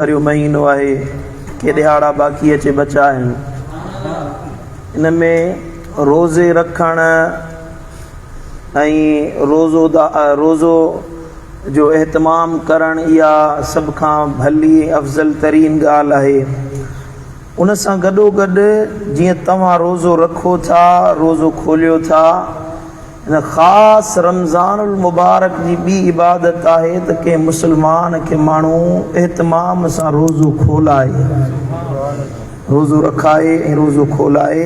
ڀريو مهينو آهي، ڪي ڏهاڙا باقي اچي بچا آهن. ان ۾ روزي رکڻ ۽ روزو روزو جو اهتمام ڪرڻ اها سڀ کان ڀلي ۽ افضل ترين ڳالهه آهي. ان سان گڏوگڏ جيئن توهان روزو رکو ٿا، روزو کوليو ٿا، هن خاص رمضان المبارڪ جي ٻي عبادت آهي ته ڪنهن مسلمان کي ماڻهو اهتمام سان روزو کولائي، روزو رکائي ۽ روزو کولائي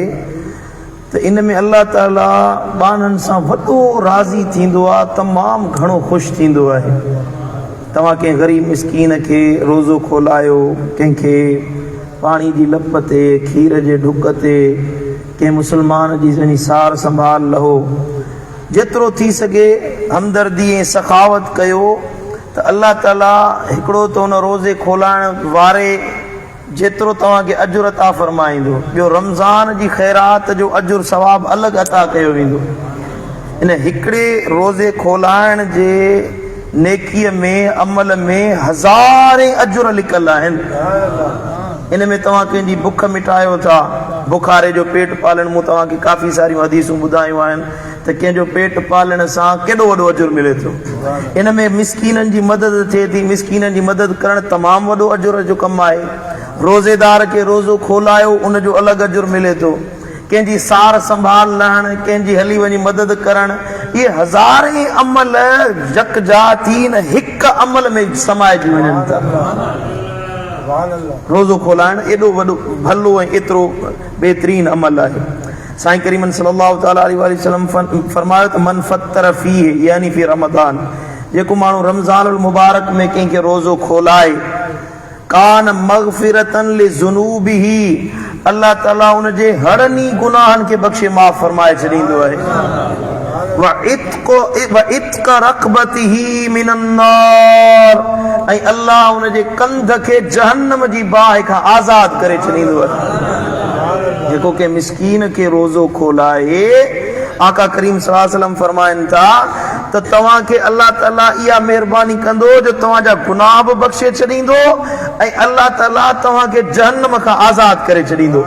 ته ان ۾ الله تعالي ٻانهن سان وڏو راضي ٿيندو آهي، تمام گهڻو خوش ٿيندو آهي. توهان ڪنهن غريب مسڪين کي روزو کولايو، ڪنهن کي پاڻي جي لپ تي، کير جي ڍڪ تي، ڪنهن مسلمان جي وڃي سار سنڀال لهو. جيترو ٿي سگهي همدردي ۽ سخاوت ڪيو ته الله تعالي هڪڙو ته ان روزي کولائڻ واري جيترو توهان کي اجر عطا فرمائيندو، ٻيو رمضان جي خيرات جو اجر ثواب الڳ عطا ڪيو ويندو. ان هڪڙي روزي کولائڻ جي نيڪيء ۾ عمل ۾ هزارين اجر لڪل آهن. ان ۾ توهان ڪنهن جي بک مٽايو ٿا. بخاري جو پيٽ پالڻ مون توهان کي ڪافي ساريون حديثون ٻڌايون آهن ته ڪنهن جو پيٽ پالڻ سان ڪيڏو وڏو اجر ملي ٿو. ان ۾ مسڪينن جي مدد ٿئي ٿي. مسڪينن جي مدد ڪرڻ تمام وڏو اجر جو ڪم آهي. روزيدار کي روزو کولايو ان جو الڳ اجر ملي ٿو. ڪنهن جي سار سنڀال لهڻ، ڪنهن جي هلي وڃي مدد ڪرڻ، اهي هزارين عمل يڪجا ٿي ان هڪ عمل ۾ سمائجي وڃن ٿا. روزو کولائڻ ايڏو وڏو ڀلو ۽ ايترو بهترين عمل آهي. سائين ڪريمن صلي الله تعالٰي عليه واٰله وسلم فرمايو ته من فطر فيه يعني في رمضان جيڪو ماڻهو رمضان المبارڪ ۾ ڪنهن کي روزو کولائي ڪان مغفرة لذنوبه الله تعالي ان جي هڙني گناهن کي بخشي معاف فرمائي ڇڏيندو آهي. وعتق رقبته من النار ۽ الله ان جي ڪنڌ کي جهنم جي باهه کان آزاد ڪري ڇڏيندو آهي. جيڪو ڪنهن مسڪين کي روزو کولائي، آقا ڪريم صلي الله عليه وسلم فرمائن ٿا ته توهان کي الله تعالي اها مهرباني ڪندو جو توهان جا گناهه به بخشي ڇڏيندو ۽ الله تعالي توهان کي جهنم کان آزاد ڪري ڇڏيندو.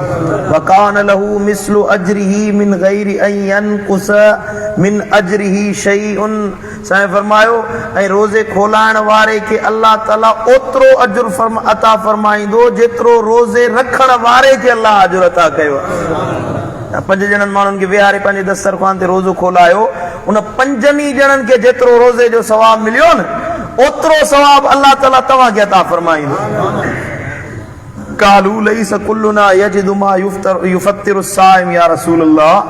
وڪان له مثل اجره من غير ان ينقص من اجره شيء سائين فرمايو ۽ روزي کولائڻ واري کي الله تعالي اوترو اجر عطا فرمائيندو جيترو روزي رکڻ واري کي الله اجر عطا ڪيو آهي. پنج ڄڻن ماڻهن کي ويهاري پنهنجي دسترخوان تي روزو کولايو، ان پنجن ئي ڄڻن کي جيترو روزي جو ثواب مليو نه، اوترو ثواب الله تعاليٰ توهان کي عطا فرمائيندو. قالوا ليس كلنا يجد ما يفطر الصائم يا رسول الله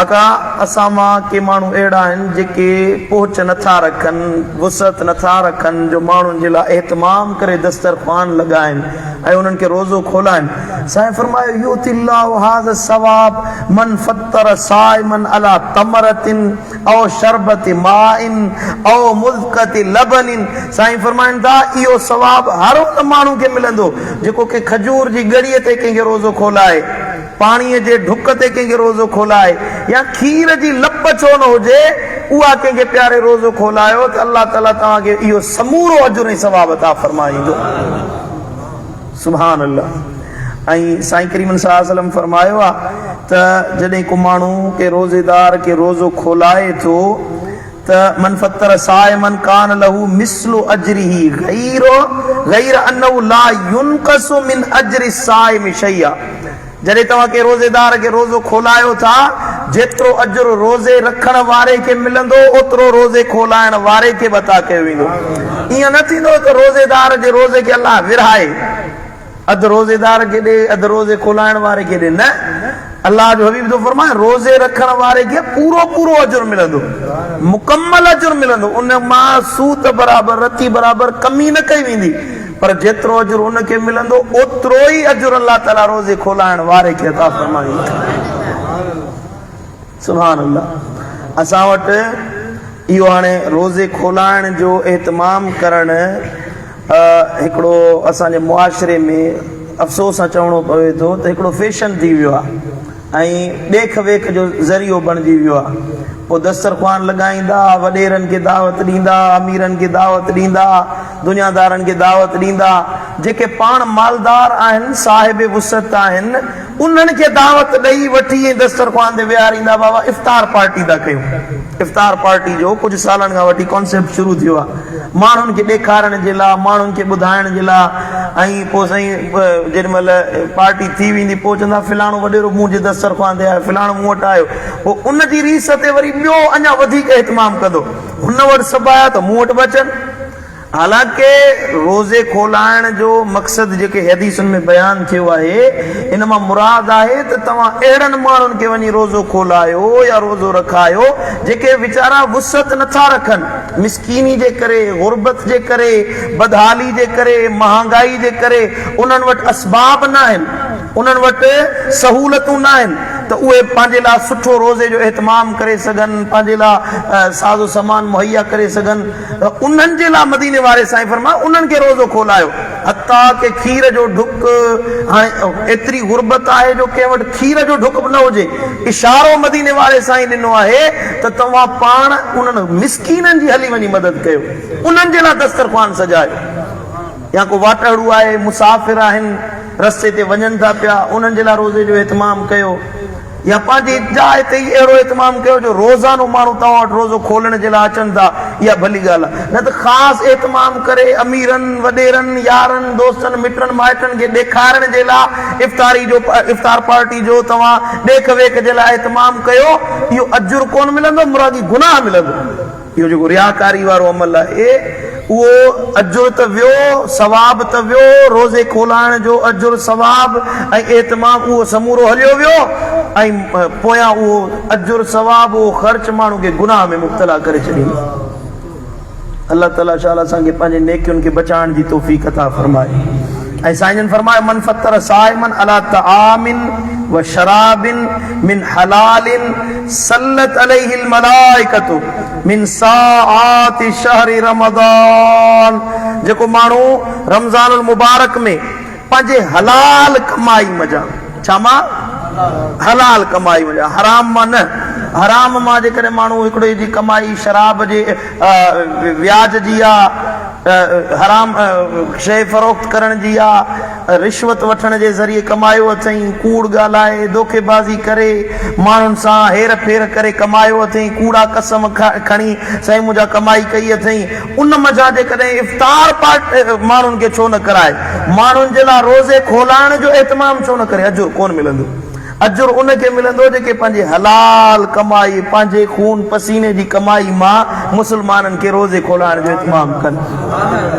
آقا اسان مان ڪي ماڻهو اهڙا آهن جيڪي پهچ نٿا رکن، وسعت نٿا رکن جو ماڻهن جي لاء اهتمام ڪري دسترخوان لڳائن ۽ انهن کي روزو کولائن. سائين فرمايو، يؤتي الله هذا الثواب من فطر صائما علي تمرة او شربة ماء او مذقة لبن سائين فرمائن ٿا، اهو ثواب هر ان ماڻهو کي ملندو جيڪو ڪنهن کجور جي ڳڙيء تي ڪنهن کي روزو کولائي، پاڻيء جي ڍڪ تي ڪنهن کي روزو کولائي يا کير جي لپ ڇو نه هجي اها ڪنهن کي پياري روزو کولايو ته الله تعالي توهان کي اهو سمورو اجر ۽ ثواب عطا فرمائيندو. سبحان الله ۽ سائين ڪريم صلي الله عليه وسلم فرمايو آ ته جڏهن ڪو ماڻهو ڪنهن روزيدار کي روزو کولائي ٿو ته من فطر صائما ڪان له مثل اجره غير غير انه لا ينقص من اجر الصائم شيئا جڏهن توهان ڪنهن روزيدار کي روزو کولايو ٿا، جيترو اجر روزي رکڻ واري کي ملندو، اوترو روزي کولائڻ واري کي به عطا ڪيو ويندو. ائين نه ٿيندو ته روزيدار جي روزي کي الله ورهائي، اڌ روزيدار کي ڏي، اڌ روزي کولائڻ واري کي ڏي. نه، الله جو حبيب ٿو فرمائي، روزي رکڻ واري کي پورو پورو اجر ملندو، مڪمل اجر ملندو، ان مان سوت برابر، رتي برابر ڪمي نه ڪئي ويندي. پر جيترو اجر ان کي ملندو اوترو ئي اجر الله تعالي روزي کولائڻ واري کي عطا فرمائيندو. سبحان الله اسان وٽ اهو هاڻي روزي کولائڻ جو اهتمام ڪرڻ هڪڙو اسان جي معاشري ۾ افسوس سان چوڻو پوي ٿو ته هڪڙو فيشن ٿي ويو آهي ۽ ڏيک ويک جو ذريعو بڻجي ويو آهي. پوء دسترخوان لڳائيندا، وڏيرن کي دعوت ڏيندا، اميرن کي دعوت ڏيندا، دنيادارن کي دعوت ڏيندا، جيڪي پاڻ مالدار آهن، صاحب وسعت آهن، انهن کي دعوت ڏئي وٺي ۽ دسترخوان تي ويهاريندا، بابا افطار پارٽي ٿا ڪيون. افطار پارٽي جو ڪجهه سالن کان وٺي ڪانسيپٽ شروع ٿيو آهي، ماڻهن کي ڏيکارڻ جي لاء، ماڻهن کي ٻڌائڻ جي لاء ۽ پوء سائين جيڏي مهل پارٽي ٿي ويندي پوء چوندا فلاڻو وڏيرو منهنجي دسترخوان تي آيو، فلاڻو مون وٽ آيو. پوء ان جي ريس تي وري ٻيو اڃا وڌيڪ اهتمام ڪندو. هن وٽ سڀ آيا ته مون وٽ به اچن. حالانڪه روزي کولائڻ جو مقصد جيڪي حديثن ۾ بيان ٿيو آهي، ان مان مراد آهي ته توهان اهڙن ماڻهن کي وڃي روزو کولايو يا روزو رکايو، جيڪي ويچارا وسعت نٿا رکن، مسڪيني جي ڪري، غربت جي ڪري، بدحالي جي ڪري، مهانگائي جي ڪري انهن وٽ اسباب ناهن. انهن وٽ سهولتون ناهن ته اهي پنهنجي لاء سٺو روزي جو اهتمام ڪري سگهن، پنهنجي لاء ساز و سامان مهيا ڪري سگهن ته انهن جي لاء مديني واري سائين فرمايو انهن کي روزو کولايو حتيٰ ڪه کير جو ڍڪ هاڻي ايتري غربت آهي جو ڪنهن وٽ کير جو ڍڪ به نه هجي اشارو مديني واري سائين ڏنو آهي ته توهان پاڻ انهن مسڪينن جي هلي وڃي مدد ڪيو انهن جي لاء دسترخوان سجايو. يا ڪو واٽهڙو آهي، مسافر آهن، رستي تي وڃن ٿا پيا، انهن جي لاء روزي جو اهتمام ڪيو يا پنهنجي جاء تي ئي اهڙو اهتمام ڪيو جو روزانو ماڻهو توهان وٽ روزو کولڻ جي لاء اچن ٿا، اها ڀلي ڳالهه آهي، نه ته خاص اهتمام ڪري اميرن، وڏيرن، يارن، دوستن، مٽن مائٽن کي ڏيکارڻ جي لاء افطاري جو افطار پارٽي جو توهان ڏيک ويک جي لاء اهتمام ڪيو، اهو اجر ڪونه ملندو، مرادي گناهه ملندو. اهو جيڪو رياڪاري وارو عمل آهي، اهو اجر ته ويو، ثواب ته ويو، روزي کولائڻ جو اجر، ثواب ۽ اهتمام اهو سمورو هليو ويو ۽ پويان اهو اجر، ثواب، اهو خرچ ماڻهو کي گناهه ۾ مبتلا ڪري ڇڏيندو. الله تعالي شال اسان کي پنهنجي نيڪين کي بچائڻ جي توفيق عطا فرمائي. ۽ سائين جن فرمايو، من فطر صائما علي طعام و شراب من حلال صلت عليه الملائڪة من ساعات شهر رمضان جيڪو ماڻهو رمضان المبارڪ ۾ پنهنجي حلال ڪمائي منجهان، ڇا مان؟ حلال ڪمائي منجهان، حرام مان نه، حرام مان جيڪڏهن ماڻهو هڪڙي جي ڪمائي شراب جي وياج جي آ، حرام شيء فروخت ڪرڻ جي آ، رشوت وٺڻ جي ذريعي ڪمايو اٿئين، ڪوڙ ڳالهائي، دوکيبازي ڪري، ماڻهن سان هير ڦير ڪري ڪمايو اٿئين، ڪوڙا قسم کڻي سائين منهنجا ڪمائي ڪئي اٿئين، ان منجهان جيڪڏهن افطار ماڻهن کي ڇو نه ڪرائي، ماڻهن جي لاء روزي کولائڻ جو اهتمام ڇو نه ڪري، اجر ڪونه ملندو. اجر ان کي ملندو جيڪي پنهنجي حلال ڪمائي، پنهنجي خون پسيني جي ڪمائي مان مسلمانن کي روزي کولائڻ جو اهتمام ڪن.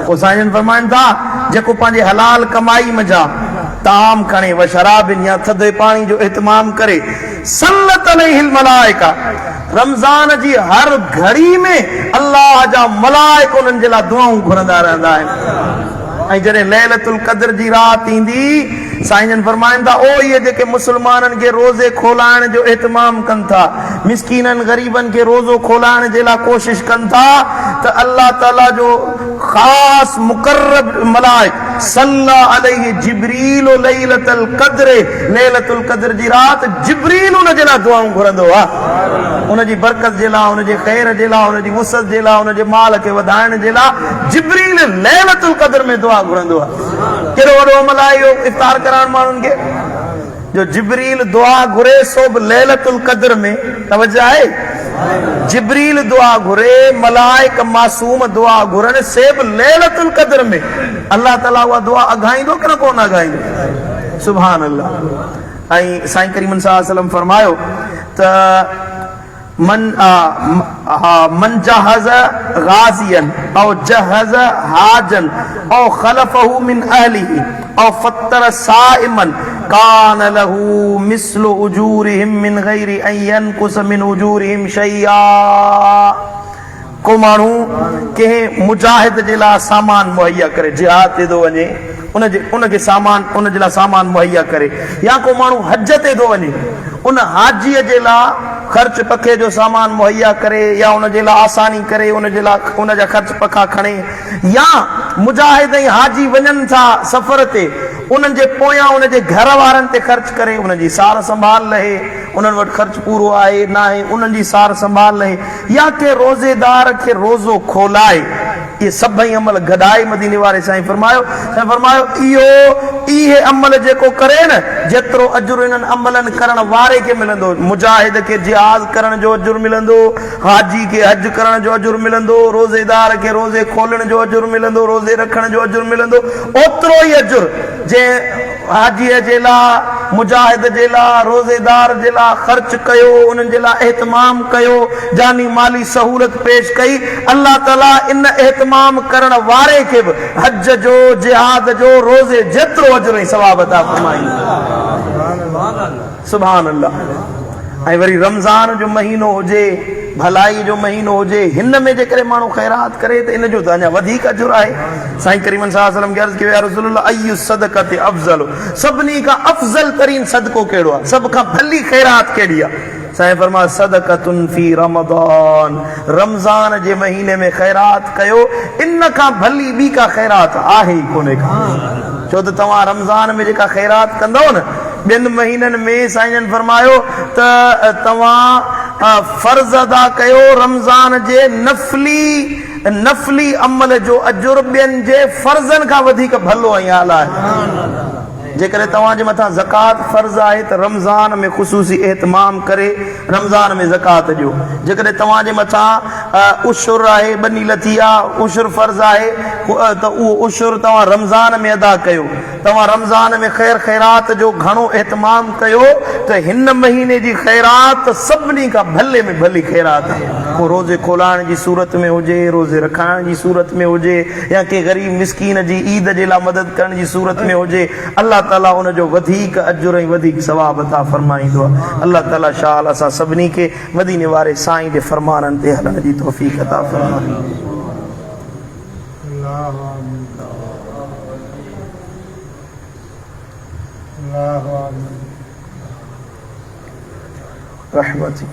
پوء سائين جن فرمائن ٿا، جيڪو پنهنجي حلال ڪمائي منجهان طعام کڻي و شراب يا ٿڌي پاڻي جو اهتمام ڪري، صلت عليه الملائڪه، رمضان جي هر گهڙي ۾ الله جا ملائڪ انهن جي لاء دعائون گهرندا رهندا آهن. ۽ جڏهن ليلة القدر جي رات ايندي، سائين جن فرمائن ٿا، او اهي جيڪي مسلمانن کي روزي کولائڻ جو اهتمام ڪن ٿا، مسڪينن غريبن کي روزو کولائڻ جي لاء ڪوشش ڪن ٿا ته الله تعالي جو خاص مقرب ملائڪ صلّي عليه جبريل ليلة القدر ليلة القدر جي رات جبريل ان جي لاء دعائون گهرندو آهي، ان جي برڪت جي لاء، ان جي خير جي لاء، ان جي وسعت جي لاء، ان جي مال کي وڌائڻ جي لاء جبريل ليلة القدر ۾ دعا گهرندو آهي. ڪيڏو وڏو عمل آهي اهو افطار ڪرائڻ ماڻهن کي جو جبريل دعا گهري سو به ليلة القدر ۾ توجه آهي جبريل دعا گهري ملائڪ معصوم دعا گهرن سي به ليلة القدر ۾ الله تعالي اها دعا اگهائيندو ڪه نه ڪونه اگهائيندو سبحان الله ۽ سائين ڪريم صلي الله عليه وسلم فرمايو ته من من جهز غازيا او جهز حاجا او خلفه من اهله او فطر صائما ڪان له مثل اجورهم من غير ان ينقص من اجورهم شيئا ڪو ماڻهو ڪنهن مجاهد جي لاء سامان مهيا ڪري جهاد تي ٿو وڃي ان جي ان کي سامان ان جي لاء سامان مهيا ڪري يا ڪو ماڻهو حج تي ٿو وڃي ان حاجيء جي لاء خرچ پکي جو سامان مهيا ڪري يا ان جي لاء آساني ڪري ان جي لاء ان جا خرچ پکا کڻي يا مجاهد ۽ حاجي وڃن ٿا سفر تي انهن جي پويان ان جي گهر وارن تي خرچ ڪري انهن جي سار سنڀال لهي. انهن وٽ خرچ پورو آهي ناهي، انهن جي سار سنڀال لهي يا ڪنهن روزيدار کي روزو کولائي، اهي سڀئي عمل گڏائي مديني واري سائين فرمايو، سائين فرمايو، اهو اهي عمل جيڪو ڪري نه، جيترو اجر انهن عملن ڪرڻ واري کي ملندو، مجاهد کي جهاز ڪرڻ جو اجر ملندو، حاجي کي حج ڪرڻ جو اجر ملندو، روزيدار کي روزي کولڻ جو اجر ملندو، روزي رکڻ جو اجر ملندو، اوترو ئي اجر جنهن حاجيء جي لاء، مجاهد جي لاء، روزيدار جي لاء خرچ ڪيو، انهن جي لاء اهتمام ڪيو، جاني مالي سهولت پيش ڪئي، الله تعاليٰ ان اهتمام ڪرڻ واري کي به حج جو، جهاد جو، روزي جيترو اجر ۽ ثواب عطا فرمائيندو. سبحان الله ۽ وري رمضان جو مهينو هجي ڀلائي جو مهينو هجي هن ۾ جيڪڏهن ماڻهو خيرات ڪري ته ان جو ته اڃا وڌيڪ اجر آهي سائين ڪريمن صلي الله عليه وسلم کي عرض ڪيو يا رسول الله اي الصدقه افضل سڀني کان افضل ترين صدقو ڪهڙو آهي سڀ کان ڀلي خيرات ڪهڙي آهي سائين فرمايو صدقه في رمضان رمضان جي مهيني ۾ خيرات ڪيو ان کان ڀلي ٻي ڪا خيرات آهي ئي ڪونهي ڪا ڇو ته توهان رمضان ۾ جيڪا خيرات ڪندؤ نه ٻين مهينن ۾ سائين جن فرمايو ته توهان فرض ادا ڪيو رمضان جي نفلي نفلي عمل جو اجر ٻين جي فرضن کان وڌيڪ ڀلو ۽ اعليٰ آهي. جيڪڏهن توهان جي مٿان زڪوات فرض آهي ته رمضان ۾ خصوصي اهتمام ڪري رمضان ۾ زڪوات ڏيو. جيڪڏهن توهان جي مٿان عشر آهي، ٻني لٿي آهي، عشر فرض آهي ته اهو عشر توهان رمضان ۾ ادا ڪيو. توهان رمضان ۾ خير خيرات جو گهڻو اهتمام ڪيو ته هن مهيني جي خيرات سڀني کان ڀلي ۾ ڀلي خيرات آهي. پوء روزي کولائڻ جي صورت ۾ هجي، روزي رکائڻ جي صورت ۾ هجي يا ڪنهن غريب مسڪين جي عيد جي لاء مدد ڪرڻ جي صورت ۾ هجي، الله تعاليٰ ان جو وڌيڪ اجر ۽ وڌيڪ ثواب عطا فرمائيندو آهي. الله تعاليٰ شال اسان سڀني کي مديني واري سائين جي فرمانن تي هلڻ جي توفيق عطا فرمائي. رحمتڪ.